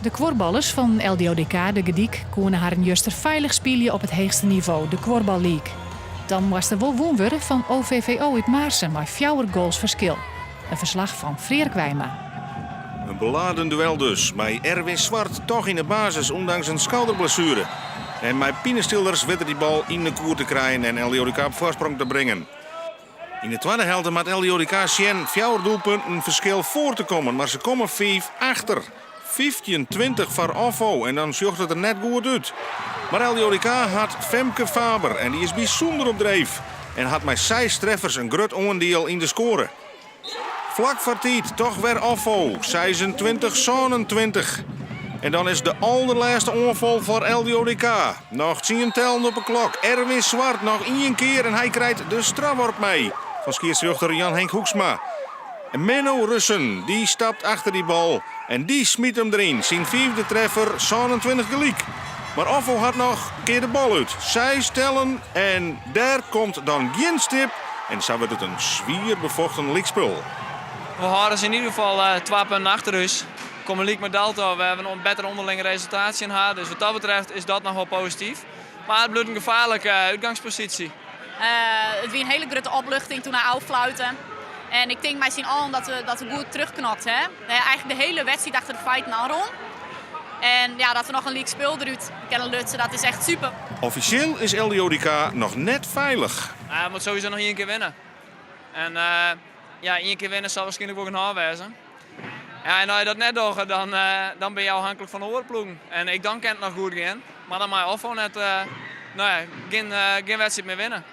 De kuorballers fan LDODK De Gerdyk koene harren juster feilich spylje op it heechste nivo, de Kuorbal League. Dan moast der wol wûn wurde fan OVVO út Maarssen mei fjouwer goals ferskil. In ferslach fan Freark Wijma. In beladen duel dus, mei Erwin Zwart toch yn de basis ûndanks in skouderblessuere. En mei pinestillers wit er dy bal yn de koer te krijen en LDODK op foarsprong te bringen. Yn de twadde helte moat LDODK sjen fjouwer doelpunten ferskil foar te kommen, mar se komme fiif achter. 15-20 foar OFFO en dan sjocht it der net goed út. Mar LDODK hat Femke Faber en dy is bysûnder op dreef en hat mei seis treffers in grut oandiel yn de skoare. Flak foar tiid toch wer OFFO, 26-27. En dan is de alderlêste oanfal foar LDODK. Noch tsien tellen op 'e klok. Erwin Zwart noch ien kear en hy krijt de strafworp mei fan skiedsrjochter Jan Henk Hoeksma. En Menno Russen dy stapt achter dy bal en dy smyt him deryn. Syn fiifde treffer, 27 gelyk. Mar OFFO hat noch kear de bal út. Seis tellen en dêr komt dan gjin stip en sa wurdt it in swier befochten lykspul. We hâlde se yn ieder gefal twa punten achter ús. Komme lyk mei Dalto, we hawwe in better ûnderling resultaat tsjin har. Dus wat dat betreft is dat noch wol posityf. Mar it bliuwt in gefaarlike útgangsposysje. It wie in hiele grutte opluchting toen hy ôffluite. En ik tink mei syn allen dat we goed terugknokt hè. We ha eigentlik de hiele wedstriid achter de feiten oanrûn. En ja, dat we noch in lyk spul derút kinne lutsen, dat is echt super. Offisjeel is LDODK noch net feilich. Hy moat sowieso noch ien kear winne. En ja, ien kear winne sil wierskynlik wol genôch wêze. Ja, en as je dat net dogge, dan binne je ôfhinklik fan de oare ploegen. En ek dan kin it noch goed gean. Mar dan mei OFFO net, no ja, gjin wedstriid mear winne.